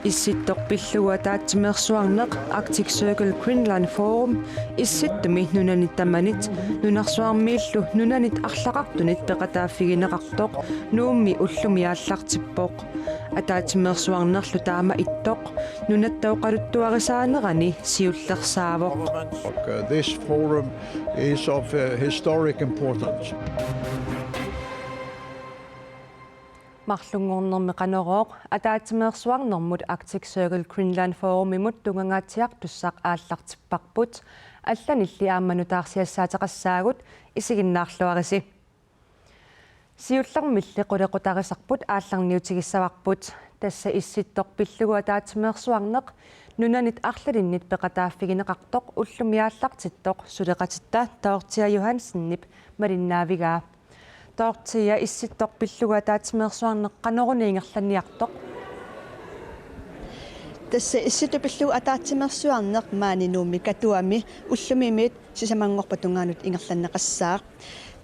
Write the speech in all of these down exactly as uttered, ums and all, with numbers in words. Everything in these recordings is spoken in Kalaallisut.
Issittoq pillugu ataatsimeersuarneq Arctic Circle Greenland Forum Issittumi nunanit tamanit nunarsuarmiillu nunanit arlaqartunit peqataaffigineqartoq Nuummi ullumi aallartippoq. Ataatsimeersuarnerlu taama ittoq nunatta oqaluttuarisaanerani siullersaavoq. Uh, this forum is of, uh, historic importance. Marlunngornermi Qanorooq ataatsimeersuarnermut Arctic Circle Greenland Forumimut tungangaatsiartussaq aallartipparput. Allanilli aamma nutaarsiassaateqassaagut, isiginnaarluarisi. Siullermilli qulequtarisarput aallarniutigissavarput. Tassa Issittoq pillugu ataatsimeersuarneq nunanit arlalinnit peqataaffigineqartoq ullumi aallartittoq suleqatitta Dorthea Johansenip malinnaavigaa. Dorthea, Issittoq pillugu ataatsimeersuarneq qanoruna ingerlanniartoq? Tassa Issittoq pillugu ataatsimeersuarneq maani Nuummi Katuami ullumimiit sisamanngorpat tungaanut ingerlanneqassaaq.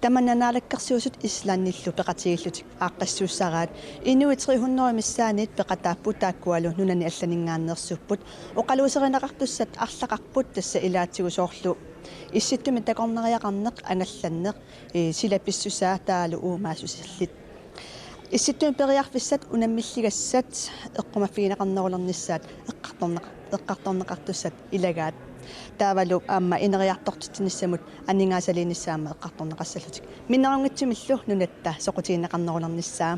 Tamanna Naalakkersuisut Islandillu peqatigiillutik aaqqissuussaraat. Inuit tre hundrede missaanniit peqataapput, taakkualu nunani allaninngaanneersuupput. Oqaluuserineqartussat arlaqarput, tassa ilaatigut soorlu Issittumi takornariaqarneq, angallanneq, ee, sila pissusaa taavalu uumaassusillit. Issittumi periarfissat unammilligassat eqqumaffigineqarnerulernissaat eqqartorneq-, eqqartorneqartussat ilagaat. Taavalu aamma ineriartortitsinissamut aningaasaliinissaat aamma eqqartorneqassallutik. Minnerunngitsumillu nunatta soqutigineqarnerulernissaa.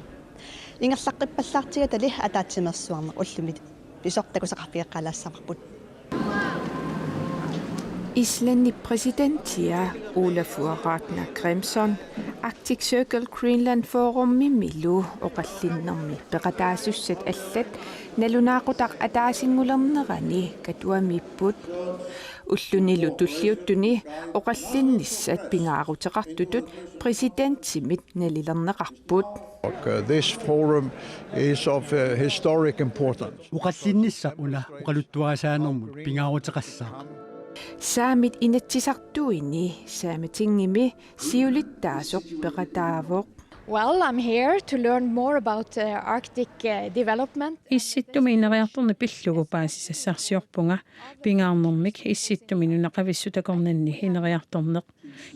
Ingerlaqqippallaartigatali ataatsimeersuarneq ullumi pisoq takusaqarfigeqqaalaassavarput. Islandip præsidentia Ólafur Ragnar Grímsson Arctic Circle Greenland Forumimilu oqallinnermi peqataasussat allat nalunaaqutaq ataasinngulernerani Katuamiipput. Ullunilu tulliuttuni oqallinnissat pingaaruteqartutut præsidentimit nalilerneqarput. Uh, this forum is of, uh, historic importance. Oqallinnissaq una oqaluttuarisaanermut pingaaruteqassaaq. Saamit inatsisartuini Sametingimi siulittaasoq peqataavoq. Well, I'm here to learn more about, uh, Arctic, uh, development. Issittumi ineriartorneq pillugu paasisassarsiorpunga, pingaarnermik Issittumi nunaqavissut takornanni ineriartorneq.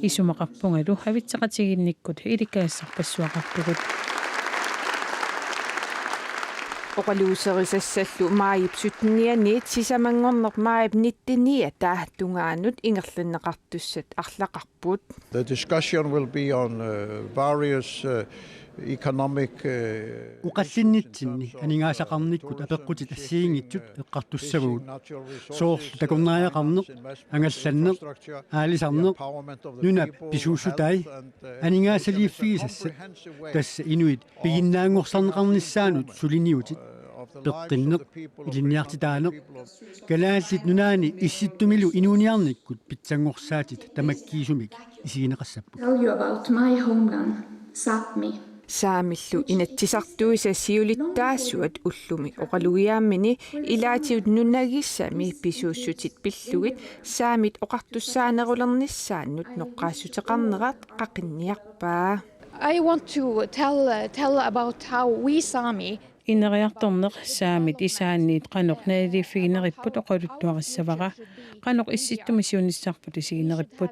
Isumaqarpungalu avitseqatigiinnikkut ilikkagassarpassuaqarpugut. Oqaluuserisassallu maajip syttenianiit sisamanngorneq maajip nitteniata tungaanut ingerlanneqartussat arlaqarput. The discussion will be on, uh, various, uh, economic, uh, Oqallinnitsinni aningaasaqarnikkut apeqqutit assigiinngitsut eqqartussavagut. Soorlu takornariaqarneq, angallanneq, aalisarneq, nunap pisuussutai, aningaasaliiffigisassat, tassa inuit piginnaanngorsarneqarnissaannut suliniutit, peqqinneq, ilinniartitaaneq, Kalaallit Nunaanni Issittumilu inuuniarnikkut pitsanngorsaatit tamakkiisumik isigineqassapput. Tell you about my homeland, Sápmi. Saamillu inatsisartuisa siulittaasuat ullumi oqalugiaammini ilaatigut nunagissami pisuussutit pillugit saamit oqartussaanerulernissaannut noqqaassuteqarnera qaqinniarpaa. I want to tell, uh, tell about how we Sami Ineriartorneq saamit isaanniit qanoq naliliiffigineripput oqaluttuarissavara, qanoq Issittumi siunissarput isigineripput.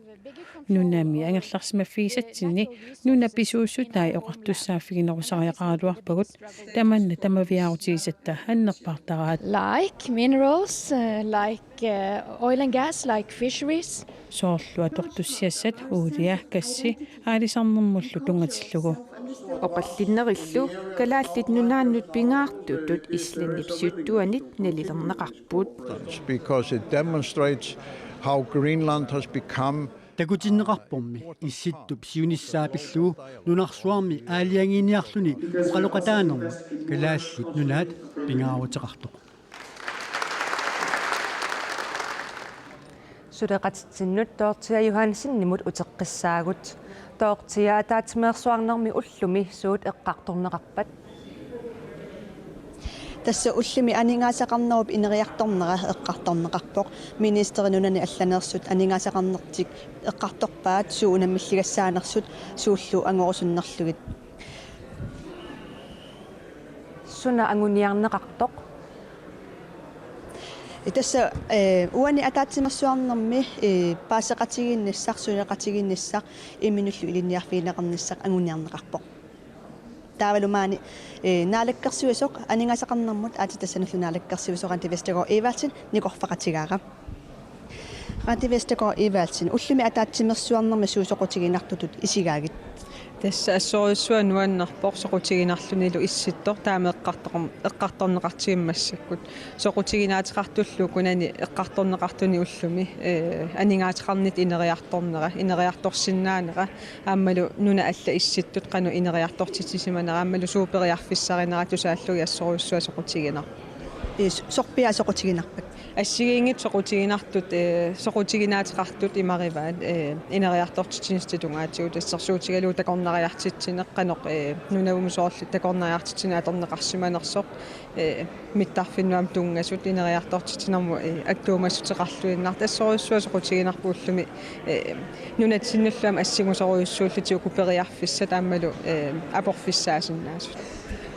Nunami angerlarsimaffigisatsinni nunap pisuussutai oqartussaaffiginerusariaqaraluarpagut, tamanna tamaviaarutigisatta annerpaartaraat. Like minerals, uh, like, uh, oil and gas, like fisheries. Soorlu atortussiassat, uulia, gassi, aalisarnermullu tunngatillugu. Oqallinnerillu Kalaallit Nunaannut pingaartutut Islandip siuttuanit nalilerneqarput. Because it demonstrates how Greenland has become. Takutinneqarpormi Issittup siunissaa pillugu nunarsuarmi aalajangiiniarluni oqaloqataanermut Kalaallit Nunaat pingaaruteqartoq. Suleqatitsinnut Dorthea Johansenimut uteqqissaagut. Dorthea, ataatsimeersuarnermi ullumi suut eqqartorneqarpat? Tassa ullumi aningaasaqarnerup ineriartornera eqqartorneqarpoq. Ministeri nunani allaneersut aningaasaqarnertik eqqartorpaat suut unammilligassaanersut suullu angorusunnerlugit. Suna anguniarneqartoq? Tassa, eh, uani ataatsimeersuarnermi, eh, paaseqatigiinnissaq, suleqatigiinnissaq, imminullu ilinniarfigineqarnissaq anguniarneqarpoq. Taavalu maani, eh, naalakkersuisoq aningaasaqarnermut aatsitassanullu naalakkersuisoq Randi Vestergaard Evaldsen nikorfaqatigaara. Randi Vestergaard Evaldsen, ullumi ataatsimeersuarnermi suut soqutiginartutut isigaagit? Tassa assorujussuaq nuannerpoq soqutiginarlunilu Issittoq, taama eqqartoqarm-, eqqartorneqartigimmata massakkut. Soqutiginaateqartullu ukunani eqqartorneqartuni ullumi, eh, aningaasaqarnitta ineriartornera, ineriartorsinnaanera, aammalu nunat allat Issittut qanoq ineriartortitsisimanera, aammalu suut periarfissarinera tusaallugit assorujussuaq soqutiginarpoq. Eh, s-, sorpiaat soqutiginarpat? Assigiinngitsut soqutiginartut, eh, soqutiginaateqartut imarivaat, eh, ineriartortitsinissat tungaatigut, assersuutigalugu takornariartitsineq qanoq, eh, nunavummi soorlu takornariartitsineq atorneqarsimanersoq, eh, mittarfinnut aamma tunngasut ineriartortitsinermut, eh, attuumassuteqarluinnartoq, assorujussuaq soqutiginarpoq ullumi, eh, nunatsinnullu aamma assingusorujussuullutik uku periarfissat aammalu, eh, aporfissaasinnaasut.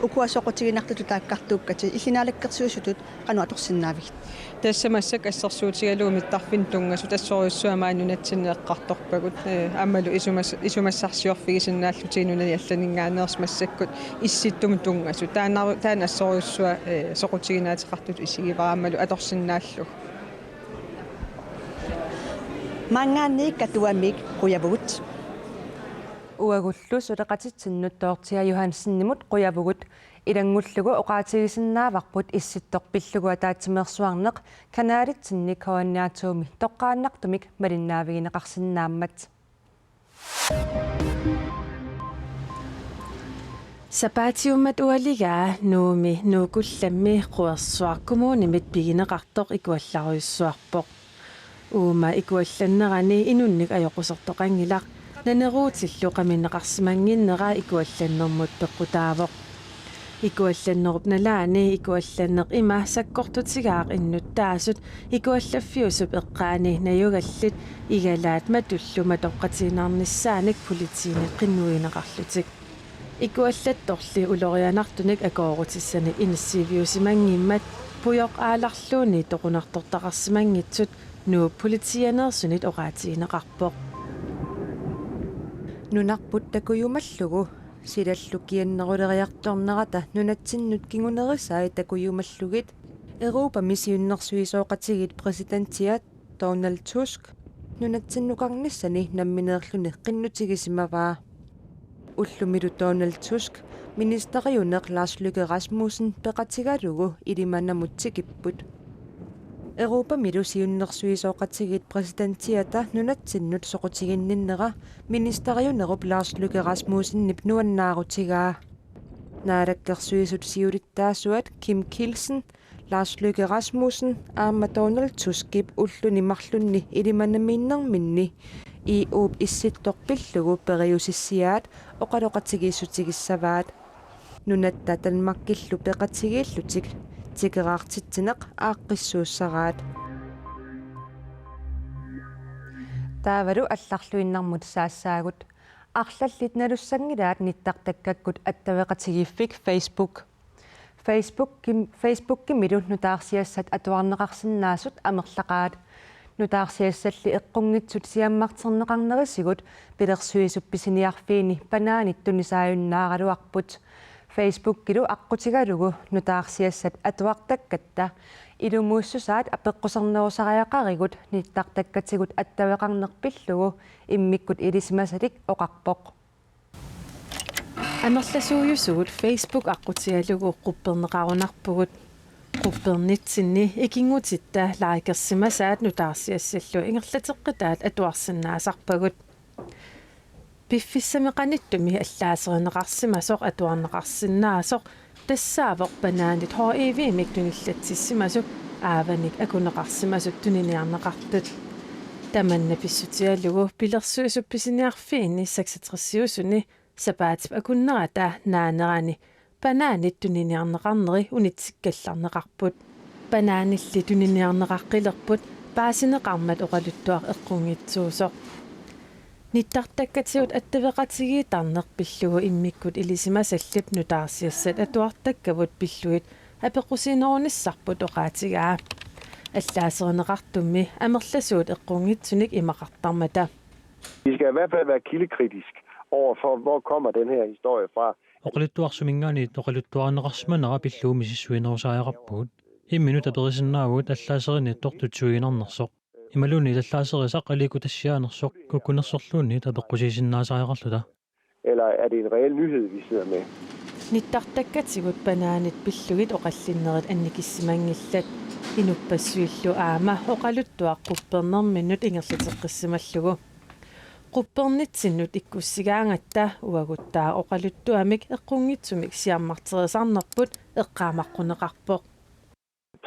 Ukua soqutiginartutut taakkartuukkatit illit naalakkersuisutut qanoq atorsinnaavigit? Tassa massakkut assersuutigalugu mittarfinnut tunngasut assorujussuaq maani nunatsinnut eqqartorpagut, eh, aammalu isumas-, isumassarsiorfigisinnaallutigit nunani allaninngaanneersut massakkut Issittumut tunngasut. Taanna-, taanna assorujussuaq, eh, soqutiginaateqartutut isigivara aammalu atorsinnaallugu. Maanngaanniit Katuamiit qujavugut. Uagullu suleqatitsinnut Dorthea Johansenimut qujavugut. Ilanngullugu oqaatigisinnaavarput Issittoq pillugu ataatsimeersuarneq kanalitsinni K N R to-mi toqqaannartumik malinnaavigineqarsinnaammat. Sapaatiummat ualigaa Nuummi, Nuup kullammi Quersuaq kommunimit pigineqartoq ikuallarujussuarpoq. Uuma ikuallannerani inunnik ajoqusertoqanngilaq, naneruutillu qaminneqarsimannginnera ikuallannermut peqqutaavoq. Ikuallannerup nalaani ikuallanneq ima sakkortutigaaq innuttaasut ikuallaffiusup eqqaani najugallit igalaat matullu matoqqatiinnarnissaanik politiini qinnuigineqarlutik. Ikuallattorli ulorianartunik akoorutissanik inissiiviusimanngimmat pujoq aalarluunniit toqunartortaqarsimanngitsut Nuup politiianeersunit oqaatigineqarpoq. Nunarput takujumallugu silallu kianneruleriartornerata nunatsinnut kingunerisai takujumallugit Europami siunnersuisoqatigiit præsidentiat Donald Tusk nunatsinnukarnissani nammineerluni qinnutigisimavaa. Ullumilu Donald Tusk ministeriuneq Lars Løkke Rasmussen peqatigalugu Ilimanamut tikipput. Europamilu siunnersuisoqatigiit præsidentiata nunatsinnut soqutiginninnera ministeriunerup Lars Løkke Rasmussenip nuannaarutigaa. Naalakkersuisut siulittaasuat Kim Kielsen, Lars Løkke Rasmussen aamma Donald Tuskip ulluni marlunni Ilimanamiinnerminni E U-p Issittoq pillugu periusissiaat oqaloqatigiissutigissavaat. Nunatta Danmarkillu peqatigiillutik tikeraartitsineq aaqqissuussaraat. Taavalu allarluinnarmut saassaagut. Arlallit nalussanngilaat nittartakkakkut attaveqatigiiffik Facebook. Facebookim-, Facebookimilu nutaarsiassat atuarneqarsinnaasut amerlaqaat. Nutaarsiassalli eqqunngitsut siammarterneqarnerisigut pilersuisup pisiniarfiini banaanit tunisaajunnaaraluarput. Facebookilu aqqutigalugu nutaarsiassat atuartakkatta ilumuussusaat apeqqusernerusariaqarigut nittartakkatigut attaveqarneq pillugu immikkut ilisimasalik oqarpoq. Amerlasuujusugut Facebook aqqutigalugu qupperneqarunarpugut. Quppernitsinni ikinngutitta likersimasaat nutaarsiassallu ingerlateqqitaat atuarsinnaasarpagut. Piffissami qanittumi allaaserineqarsimasoq atuarneqarsinnaasoq tassaavoq banaanit H I V-mik tunillatsissimasut aavanik akuneqarsimasut tuniniarneqartut. Tamanna pissutigalugu pilersuisup pisiniarfiini seksogtresiusuni sapaatip akunnerata naanerani banaanit tuniniarneqarneri unitsikkallarneqarput. Banaanilli tuniniarneqaqqilerput paasineqarmat oqaluttuaq eqqunngitsuusoq. Nittartakkatigut attaveqatigiittarneq pillugu immikkut ilisimasallip nutaarsiassat atuartakkavut pillugit apeqqusiinerunissarput oqaatigaa. Allaaserineqartummi amerlasuut eqqunngitsunik imaqartarmata. Vi skal i hvert fald være kildekritisk over for, hvor kommer den her historie fra. Oqaluttuarsuminngaanniit oqaluttuarineqarsimanera pillugu misissuinerusariaqarpugut. Imminut aperisinnaavugut allaaserineq tortutsuiginarnersoq. Imaluunniit allaaserisaq aliikkutassiaanersoq kukkunersorluunniit apeqqusiisinnaasariaqarluta. Eller er det en reel nyhed, vi sidder med? Nittartakkatigut banaanit pillugit oqallinnerit annikissimanngillat. Inuppassuillu aamma oqaluttuaq quppernerminnut ingerlateqqissimallugu. Quppernitsinnut ikkussigaangatta uaguttaaq oqaluttuamik eqqunngitsumik siammarterisarnerput eqqaamaqquneqarpoq.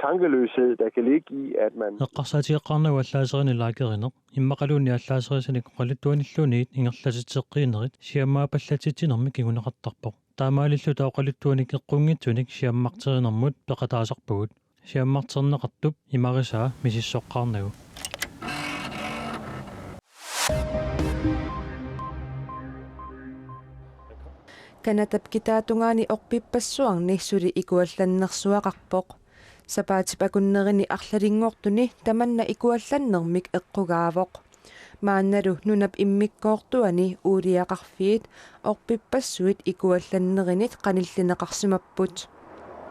Tankeløshed, der kan ligge i, at man Eqqarsaatigeqqaarnagu allaaserineq likerineq, immaqaluunniit allaaserisanik oqaluttuanilluunniit ingerlatitseqqiinerit siammaappallatsitsinermik kinguneqartarpoq. Taamaalilluta oqaluttuanik eqqunngitsunik siammarterinermut peqataasarpugut. Siammarterneqartup imarisaa misissoqqaarnagu. Canadap kitaatungaani orpippassuarni suli ikuallannersuaqarpoq. Sapaatip akunnerini arlalinngortuni tamanna ikuallannermik eqqugaavoq. Maannalu nunap immikkoortuani uuliaqarfiit orpippassuit ikuallannerinit qanillineqarsimapput.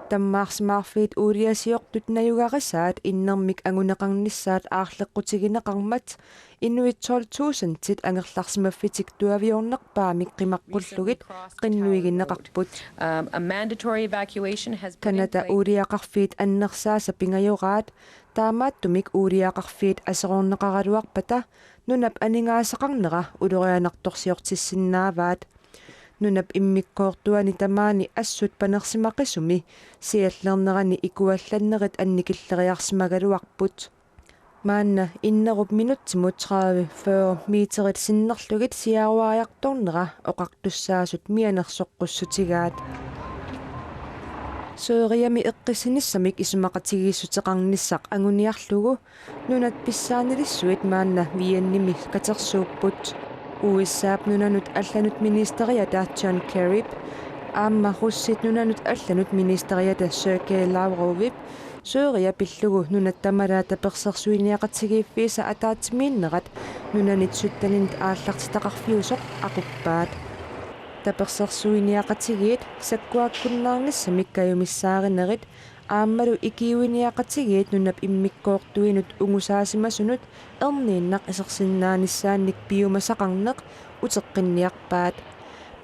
Tammaarsimaarfiit uuliasiortut najugarisaat innermik anguneqarnissaat aarleqqutigineqarmat inuit tolv tusindit angerlarsimaffitik tuaviornerpaamik qimaqqullugit qinnuigineqarput. Um, a mandatory evacuation has put in Canada place. Uuliaqarfiit annersaasa pingajoraat, taamaattumik uuliaqarfiit aserorneqaraluarpata nunap aningaasaqarnera ulorianartorsiortissinnaavaat. Nunap immikkoortuani tamaani assut panersimaqisumi siallernerani ikuallannerit annikilleriarsimagaluarput. Maanna innerup minutsimut tredive fyrre meterit sinnerlugit siaruariartornera oqartussaasut mianersoqqussutigaat. Syrien-imi eqqissinissamik isumaqatigiissuteqarnissaq anguniarlugu nunat pissaanilissuit maanna V N-imi katersuupput. U S A-p nunanut allanut ministeriata John Kerryp aamma Russit nunanut allanut ministeriata Sergei Lavrovip Syria pillugu nunat tamalaat tapersersuiniaqatigiiffiisa ataatsimiinnerat nunanit sytteninit aallartitaqarfiusoq aquppaat. Tapersersuiniaqatigiit sakkuakkunnaarnissamik kajumissaarinerit aammalu ikiuiniaqatigiit nunap immikkoortuinut ungusaasimasunut erniinnaq isersinnaanissaannik piumasaqarneq uteqqinniarpaat.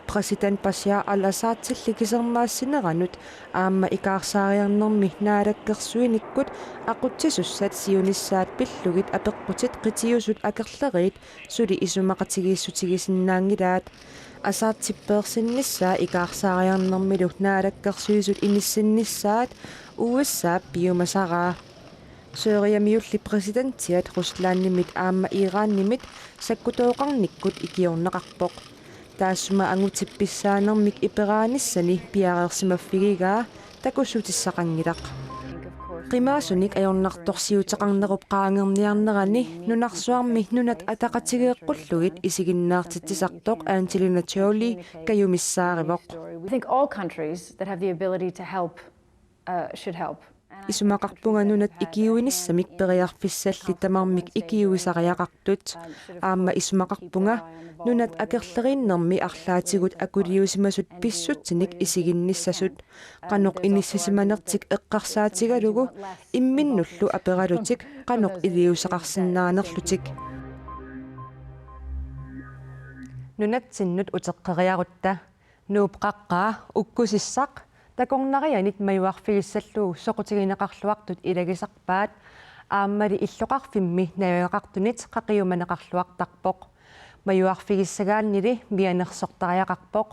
Præsident Bashar al-Assadilli kisermaassineranut aamma ikaarsaariarnermi naalakkersuinikkut aqutsisussat siunissaat pillugit apeqqutit qitiusut akerleriit suli isumaqatigiissutigisinnaanngilaat. Assadip peersinnissaa ikaarsaariarnermilu naalakkersuisut inissinnissaat U S A piumasaraa. Syrien-imiulli præsidentiat Ruslandimit aamma Iranimit sakkutooqarnikkut ikiorneqarpoq. Taassuma angutip pissaanermik iperaanissani piareersimaffigigaa takussutissaqanngilaq. Qimaasunik ajornartorsiuteqarnerup qaangerniarnerani nunarsuarmi nunat ataqatigeeqqullugit isiginnaartitsisartoq Angelina Jolie kajumissaarivoq. I think all countries that have the ability to help uh, should help. Isumaqarpunga nunat ikiuinissamik periarfissalli tamarmik ikiuisariaqartut. Aamma isumaqarpunga nunat akerleriinnermi arlaatigut akuliusimasut pissutsinik isiginnissasut. Qanoq inissisimanertik eqqarsaatigalugu imminnullu aperalutik qanoq iliuuseqarsinnaanerlutik. Nunatsinnut uteqqeriarutta. Nuup Qaqqaa, Ukkusissaq, takornarianit majuarfigissallugu soqutigineqarluartut ilagisarpaat, aammali illoqarfimmi najugaqartunit qaqiumaneqarluartarpoq. Majuarfigissagaannili mianersortariaqarpoq,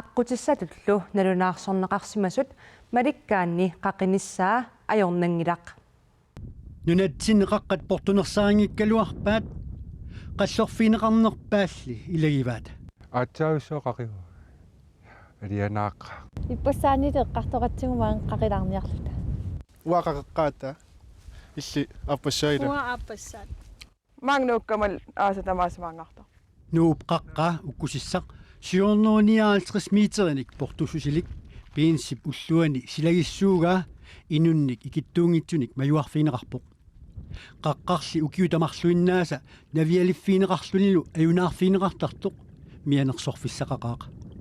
aqqutissatullu nalunaarsorneqarsimasut malikkaanni qaqinissaa ajornanngilaq. Nunatsinni qaqqat portunersarinngikkaluarpaat, qallorfigineqarnerpaalli ilagivaat. Aatsaavissooqaqigu. Alianaaqqa. Ippassaanniit eqqartoqatsigu maanga qaqilaarniarluta. Uanga qaqeqqaata. Illit aappassaat ila. Uanga aappassaat. Maanga Nuukkamal aasat tamaasa maanngartoq. Nuup Qaqqaa, Ukkusissaq, syv hundrede nioghalvtreds meterinik portussusilik, Beensip ulluani silagissuugaa, inunnik ikittuunngitsunik majuarfigineqarpoq. Qaqqarli ukiut tamarluinnaasa navialiffigineqarlunilu ajunaarfigineqartartoq mianersorfissaqaqaaq.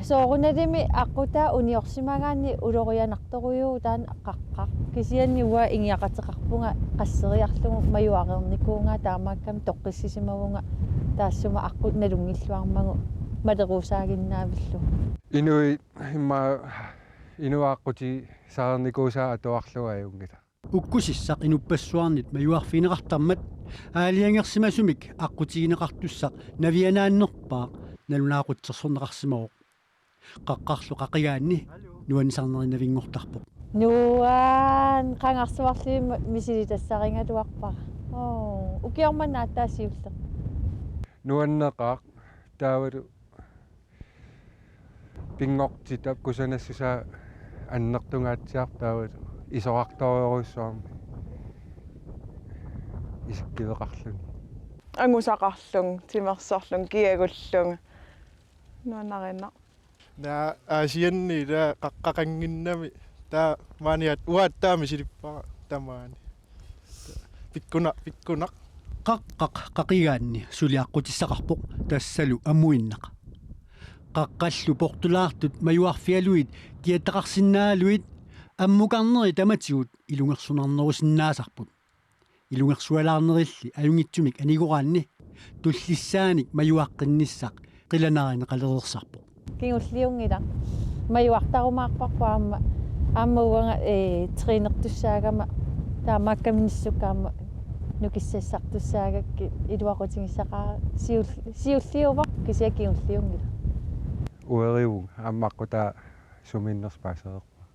Soorunalimi aqqutaa uniorsimagaanni ulorianartorujuuvoq taanna qaqqaq. Kisianni uanga ingiaqateqarpunga qasseriarlugu majuareernikuuvunga, taamaakkami toqqissisimavunga taassuma aqqut nalunngilluarmagu maleruusaaginnaavillugu. Inuit immaqa inuit aqqutissareernikuusaat atuarlugu ajunngilaq. Ukkusissaq inuppassuarnit majuarfigineqartarmat aalajangersimasumik aqqutigineqartussaq navianaannerpaaq nalunaaqutsersorneqarsimavoq. Qaqqarlu qaqigaanni nuannisarnerinnavinngortarpoq. Nuan qangarsuarli ma-, misilitassarigaluarpara. Oo, ukioq manna aatsaat siulleq. Nuanneqaaq taavalu pinngortitap kusanassusaa annertungaatsiarpoq taavalu isorartorujussuarmik isikkiveqarluni. Angusaqarlunga, timersorlunga, kiagullunga. Nuannariinnaq. Naa Aasianni ila qaqqaqannginnami taava maani aat-, uanga aatsaat misilippara tamaani. Pikkunaq, pikkunaq. Qaqqaq qaqigaanni suli aqqutissaqarpoq tassalu amuinnaq. Qaqqallu portulaartut majuarfigalugit kiattaqarsinnaagalugit ammukarneri tamatigut ilungersunarnerusinnaasarput. Ilungersualaarnerilli ajunngitsumik anigoraanni tullissaanik majuaqqinnissaq qilanaarineqalereersarpoq. Kingulliunngilaq. Majuartarumaarparput aamma, aamma uanga, ee, trænertussaagama taamaakkami nissukka aamma nukissassartussaagakkit iluaqutigissaqaara siul-, siulliuvoq kisianni kingulliunngilaq. Uerivunga aamma aqqutaa sumiinnersoq paasereerpara.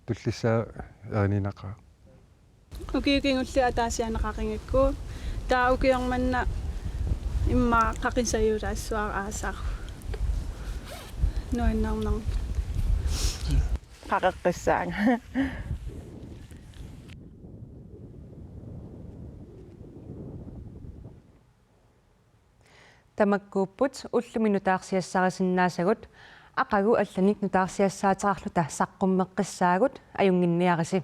Tullissaa erininaqaaq. Ukiut kingulliit ataasiaannaq qaqigakku. Taava ukioq manna immaqa qaqisajulaassuara aasaq. Nuannernermi. Qaqeqqissaanga. Tamakkuupput ullumi nutaarsiassarisinnaasagut, aqagu allanik nutaarsiassaateqarluta saqqummeqqissaagut, ajunnginniarisi.